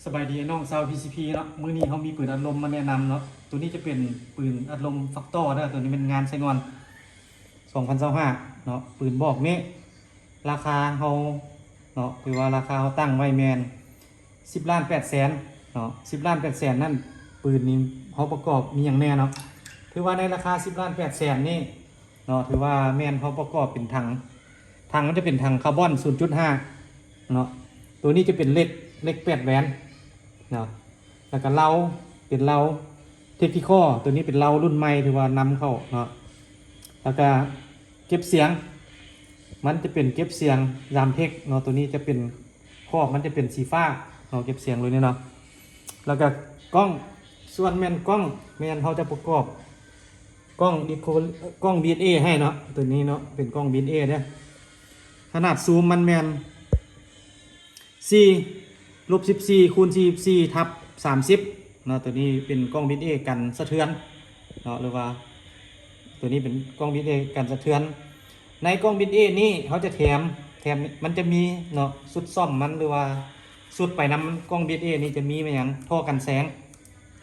ສະບາຍດີອ້າຍນ້ອງຊາວ ພີຊີພີ ເນາະ. ມື້ນີ້ເຮົາມີປືນອັດລົມມາແນະນຳເນາະ. ໂຕນີ້ຈະເປັນປືນອັດລົມ Factor ເດີ. ໂຕນີ້ແມ່ນງານໃຊ້ງອນ ສອງພັນຊາວຫ້າເນາະ. ປືນບອກນີ້ ລາຄາເຮົາເນາະ ຖືວ່າລາຄາເຮົາຕັ້ງໄວ້ແມ່ນ ສິບລ້ານແປດແສນເນາະ. ສິບລ້ານແປດແສນນັ້ນ ປືນນີ້ເຮົາປະກອບມີຫຍັງແດ່ເນາະ? ຖືວ່າໃນລາຄາສິບລ້ານແປດແສນນີ້ເນາະ ຖືວ່າແມ່ນເຮົາປະກອບເປັນຖັງ ຖັງມັນຈະເປັນຖັງຄາບອນ ສູນຈຸດຫ້າເນາະ. ໂຕນີ້ຈະເປັນເຫຼັກ ເຫຼັກແປດແຫວນເນາະ. ແລ້ວກະເລົາ ເປັນເລົາ Tactical ໂຕນີ້ເປັນເລົາລຸ້ນໃໝ່ ຖືວ່ານຳເຂົ້າເນາະ. ແລ້ວກະເກັບສຽງ ມັນຈະເປັນເກັບສຽງ Jamtec ເນາະ. ໂຕນີ້ຈະເປັນ ຂອບມັນຈະເປັນສີຟ້າເນາະ ເກັບສຽງເລີຍນີ້ເນາະ. ແລ້ວກະກ້ອງ ສ່ວນແມ່ນກ້ອງ ແມ່ນເຮົາຈະປະກອບກ້ອງ Discovery ກ້ອງ BSA ໃຫ້ເນາະ. ໂຕນີ້ເນາະ ເປັນກ້ອງ BSA ເດີ. ຂະໜາດຊູມມັນແມ່ນ ສີ່ລົບສິບສີ່ ຄູນ ສີ່ສິບສີ່ ທັບ ສາມສິບເນາະ. ໂຕນີ້ເປັນກ້ອງ BSA ກັນສະເທືອນເນາະ ຫຼືວ່າໂຕນີ້ເປັນກ້ອງ BSA ກັນສະເທືອນ. ໃນກ້ອງ BSA ນີ້ເຮົາຈະແຖມ ແຖມ ມັນຈະມີເນາະ ຊຸດສ້ອມມັນ ຫຼືວ່າຊຸດໄປນຳກ້ອງ BSA ນີ້ຈະມີແມ່ນຫຍັງ ທໍ່ກັນແສງ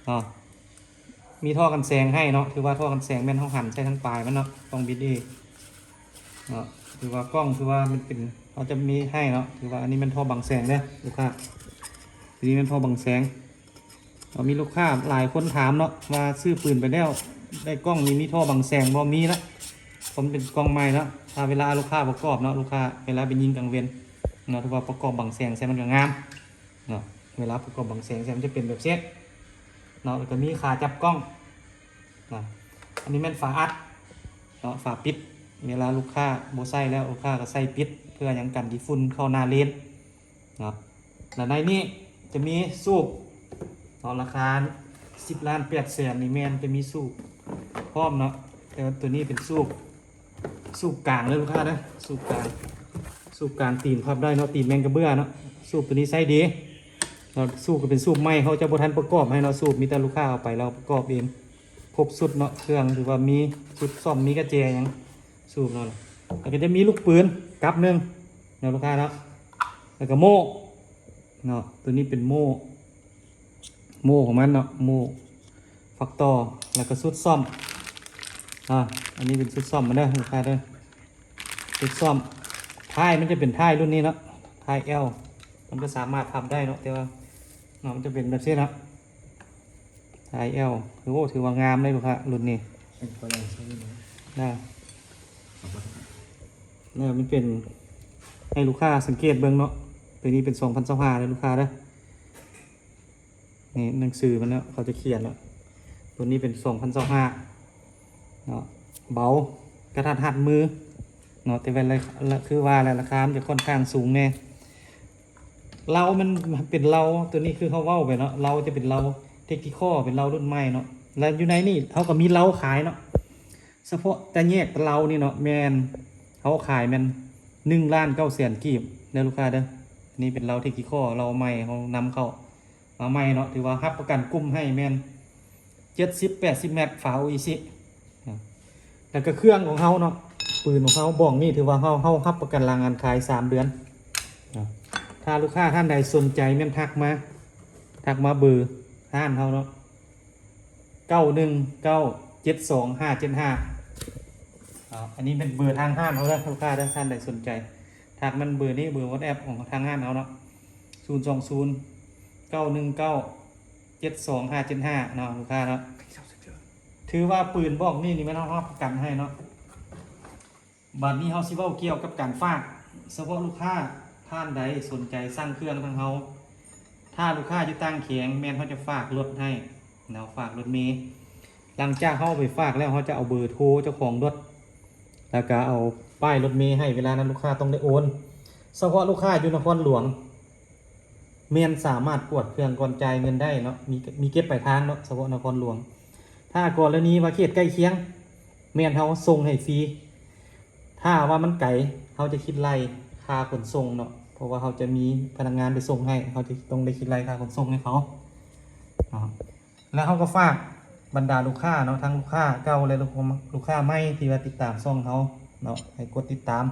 ເນາະ. ມີທໍ່ກັນແສງໃຫ້ເນາະ ຖືວ່າທໍ່ກັນແສງແມ່ນເຮົາຫັນໃສ່ທາງປາຍມັນເນາະ ກ້ອງ BSA ເນາະ. ຖືວ່າກ້ອງ ຖືວ່າມັນເປັນ ເຮົາຈະມີໃຫ້ເນາະ. ຖືວ່າອັນນີ້ແມ່ນທໍ່ບັງແສງເດີລູກຄ້າ ໂຕນີ້ແມ່ນທໍ່ບັງແສງ. ເນາະ ມີລູກຄ້າຫຼາຍຄົນຖາມເນາະ ວ່າຊື້ປືນໄປແລ້ວໄດ້ກ້ອງນີ້ມີທໍ່ບັງແສງບໍ່? ມີລະ ເພາະມັນເປັນກ້ອງໃໝ່ເນາະ. ຖ້າເວລາລູກຄ້າປະກອບເນາະ ລູກຄ້າເວລາໄປຍິງກາງເວັນເນາະ ຖືວ່າປະກອບບັງແສງໃສ່ມັນກະງາມເນາະ. ເວລາປະກອບບັງແສງໃສ່ມັນຈະເປັນແບບເຊັດເນາະ. ແລ້ວກະມີຂາຈັບກ້ອງນະ. ອັນນີ້ແມ່ນຝາອັດເນາະ ຝາປິດ. ເວລາລູກຄ້າບໍ່ໃຊ້ແລ້ວ ລູກຄ້າກະໃສ່ປິດ ເພື່ອຫຍັງ ກັນຂີ້ຝຸ່ນເຂົ້າໜ້າເລນເນາະ. ແລະໃນນີ້ຈະມີສູບເນາະ ລາຄາສິບລ້ານແປດແສນນີ້ແມ່ນຈະມີສູບພ້ອມເນາະ. ແຕ່ວ່າໂຕນີ້ເປັນສູບ ສູບກາງເດີລູກຄ້າເດີ ສູບກາງ ສູບກາງຕີນພັບໄດ້ເນາະ ຕີນແມງກະເບື້ອເນາະ. ສູບໂຕນີ້ໃຊ້ດີເນາະ. ສູບກະເປັນສູບໃໝ່ ເຮົາຈະບໍ່ທັນປະກອບໃຫ້ເນາະ ສູບມີແຕ່ລູກຄ້າເອົາໄປແລ້ວປະກອບເອງ ຄົບຊຸດເນາະ ເຄື່ອງ ຖືວ່າມີຊຸດສ້ອມ ມີກະແຈຫຍັງ ສູບເນາະ. ແລ້ວກະຈະມີລູກປືນກັບໜຶ່ງເນາະລູກຄ້າເນາະ. ແລ້ວກະໂມ່ເນາະ ໂຕນີ້ເປັນໂມ່ ໂມ່ຂອງມັນເນາະ ໂມ່ Factor ແລ້ວກະຊຸດສ້ອມ ອາ ອັນນີ້ເປັນຊຸດສ້ອມມັນເດີລູກຄ້າເດີ ຊຸດສ້ອມ. ທ້າຍມັນຈະເປັນທ້າຍລຸ້ນນີ້ເນາະ ທ້າຍ L ມັນກະສາມາດພັບໄດ້ເນາະ ແຕ່ວ່າເນາະ ມັນຈະເປັນແບບຊີ້ເນາະ ທ້າຍ L ໂອ້ ຖືວ່າງາມເດ້ລູກຄ້າລຸ້ນນີ້ ເປັນຕົວຢ່າງໃຊ້ຢູ່ເນາະ ນະ ເອີ ມັນເປັນ ໃຫ້ລູກຄ້າສັງເກດເບິ່ງເນາະ. ໂຕນີ້ເປັນສອງພັນຊາວຫ້າເດີລູກຄ້າເດີ. ນີ້ໜັງສືມັນເນາະ ເຂົາຈະຂຽນເນາະ. ໂຕນີ້ເປັນສອງພັນຊາວຫ້າເນາະ ເບົາ ກະທັດຮັດມືເນາະ ແຕ່ວ່າລາ ລາ ຄືວ່າລະ ລາຄາມັນຈະຂ້ອນຂ້າງສູງແດ່. ເລົາມັນເປັນເລົາ ໂຕນີ້ຄືເຮົາເວົ້າໄປເນາະ ເລົາຈະເປັນເລົາ Tactical ເປັນເລົາລຸ້ນໃໝ່ເນາະ. ແລະຢູ່ໃນນີ້ເຮົາກະມີເລົາຂາຍເນາະ ສະເພາະແຕ່ແຍກເລົານີ້ເນາະ ແມ່ນເຮົາຂາຍແມ່ນໜຶ່ງລ້ານເກົ້າແສນກີບເດີລູກຄ້າເດີ. ອັນນີ້ເປັນເລົາ Tactical ເລົາໃໝ່ເຮົານຳເຂົ້າ ມາໃໝ່ເນາະ ຖືວ່າຮັບປະກັນກຸ່ມໃຫ້ແມ່ນເຈັດສິບແປດສິບແມັດ ຝາໂອອີຊິ ແລ້ວກະເຄື່ອງຂອງເຮົາເນາະ ປືນຂອງເຮົາບອກນີ້ ຖືວ່າເຮົາ ເຮົາຮັບປະກັນຫຼັງການຂາຍສາມເດືອນ. ຖ້າລູກຄ້າທ່ານໃດສົນໃຈແມ່ນທັກມາ ທັກມາເບີຮ້ານເຮົາເນາະ ເກົ້າໜຶ່ງເກົ້າເຈັດສອງຫ້າເຈັດຫ້າ. ອາ ອັນນີ້ແມ່ນເບີທາງຮ້ານເຮົາເດີລູກຄ້າເດີ. ທ່ານໃດສົນໃຈທັກມາເບີນີ້ ເບີ WhatsApp ຂອງທາງຮ້ານເຮົາເນາະ ສູນສອງສູນເກົ້າໜຶ່ງເກົ້າເຈັດສອງຫ້າເຈັດຫ້າເນາະລູກຄ້າເນາະ. ຖືວ່າປືນບອກນີ້ນີ້ແມ່ນເຮົາຮັບປະກັນໃຫ້ເນາະ. ບາດນີ້ເຮົາຊິເວົ້າກ່ຽວກັບການຝາກ ສະເພາະລູກຄ້າທ່ານໃດສົນໃຈສັ່ງເຄື່ອງທາງເຮົາ ຖ້າລູກຄ້າຢູ່ຕ່າງແຂວງແມ່ນເຮົາຈະຝາກລົດໃຫ້ເນາະ ຝາກລົດເມ. ຫຼັງຈາກເຮົາໄປຝາກແລ້ວ ເຮົາຈະເອົາເບີໂທເຈົ້າຂອງລົດ ແລ້ວກະເອົາປ້າຍລົດເມໃຫ້ ເວລານັ້ນລູກຄ້າຕ້ອງໄດ້ໂອນ. ສະເພາະລູກຄ້າຢູ່ນະຄອນຫຼວງ ແມ່ນສາມາດກວດເຄື່ອງກ່ອນຈ່າຍເງິນໄດ້ເນາະ ມີ ມີເກັບປາຍທາງເນາະ ສະເພາະນະຄອນຫຼວງ. ຖ້າກໍລະນີວ່າເຂດໃກ້ຄຽງ ແມ່ນເຮົາສົ່ງໃຫ້ຟຣີ. ຖ້າວ່າມັນໄກ ເຮົາຈະຄິດໄລ່ຄ່າຂົນສົ່ງເນາະ ເພາະວ່າເຮົາຈະມີພະນັກງານໄປສົ່ງໃຫ້ ເຮົາຈະຕ້ອງໄດ້ຄິດໄລ່ຄ່າຂົນສົ່ງໃຫ້ເຂົາເນາະ. ແລ້ວເຮົາກໍຝາກບັນດາລູກຄ້າເນາະ ທັງລູກຄ້າເກົ່າ ແລະ ລູກ ລູກຄ້າໃໝ່ທີ່ວ່າຕິດຕາມຊ່ອງເຮົາເນາະ ໃຫ້ກົດຕິດຕາມ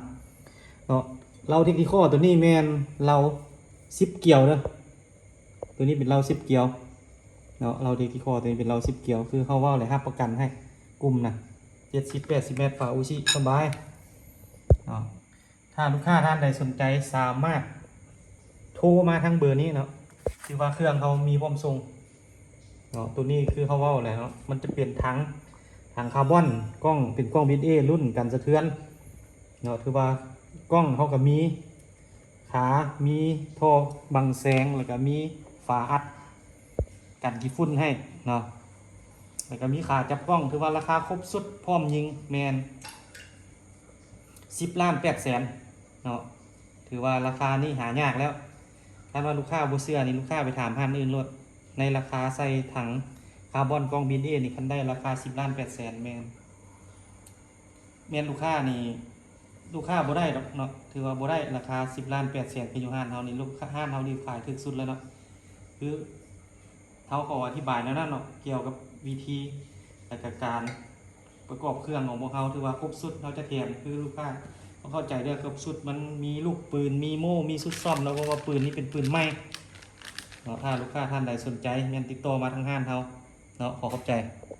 ເນາະ. ເລົາ Tactical ໂຕນີ້ແມ່ນເລົາສິບກຽວເດີ. ຕົວນີ້ເປັນເຫຼົ້າສິບກຽວເນາະ ເຫຼົ້າທີ່ກິຄໍຕົວນີ້ເປັນເຫຼົ້າສິບກຽວ ຄືເຮົາເວົ້າແຫຼະ ຮັບປະກັນໃຫ້ກຸ່ມນະ ເຈັດສິບ ແປດສິບແມັດ ຝາອູຊິສະບາຍເນາະ. ຖ້າລູກຄ້າທ່ານໃດສົນໃຈສາມາດໂທມາທາງເບີນີ້ເນາະ ຄືວ່າເຄື່ອງເຮົາມີພ້ອມສົ່ງເນາະ. ຕົວນີ້ຄືເຮົາເວົ້າແຫຼະເນາະ ມັນຈະເປັນຖັງ ຖັງຄາບອນ ກ້ອງ ເປັນກ້ອງບິດເອ ລຸ້ນກັນສະເທືອນເນາະ. ຖືວ່າກ້ອງເຮົາກໍມີ ຂາ ມີທໍ່ບັງແສງ ແລ້ວກໍມີຝາອັດກັນຂີ້ຝຸ່ນໃຫ້ເນາະ ແລ້ວກໍມີຂາຈັບກ້ອງ. ຖືວ່າລາຄາຄົບຊຸດ ພ້ອມຍິງ ແມ່ນສິບລ້ານແປດແສນເນາະ. ຖືວ່າລາຄານີ້ຫາຍາກແລ້ວ. ຄັນວ່າລູກຄ້າບໍ່ເຊື່ອນີ້ ລູກຄ້າໄປຖາມຮ້ານອື່ນໂລດ. ໃນລາຄາໃສ່ຖັງຄາບອນ ກ້ອງບິດເອນີ້ ຄັນໄດ້ລາຄາສິບລ້ານແປດແສນ ແມ່ນ ແມ່ນລູກຄ້ານີ້ ລູກຄ້າບໍ່ໄດ້ດອກເນາະ. ຖືວ່າບໍ່ໄດ້ ລາຄາສິບລ້ານແປດແສນ ຄືຢູ່ຮ້ານເຮົານີ້ ລູກຄ້າ ຮ້ານເຮົານີ້ຂາຍຖືກສຸດແລ້ວເນາະ. ຄືເຮົາຂໍອະທິບາຍແນວນັ້ນເນາະ ກ່ຽວກັບວິທີ ແລະກະການປະກອບເຄື່ອງຂອງພວກເຮົາ ຖືວ່າຄົບຊຸດ ເຮົາຈະແຖມ ຄືລູກຄ້າຕ້ອງເຂົ້າໃຈເດີ ຄົບຊຸດ ມັນມີລູກປືນ ມີໂມ່ ມີຊຸດຊ້ອມເນາະ ເພາະວ່າປືນນີ້ເປັນປືນໃໝ່ເນາະ. ຖ້າລູກຄ້າທ່ານໃດສົນໃຈ ແມ່ນຕິດຕໍ່ມາທາງຮ້ານເຮົາເນາະ. ຂໍຂອບໃຈ.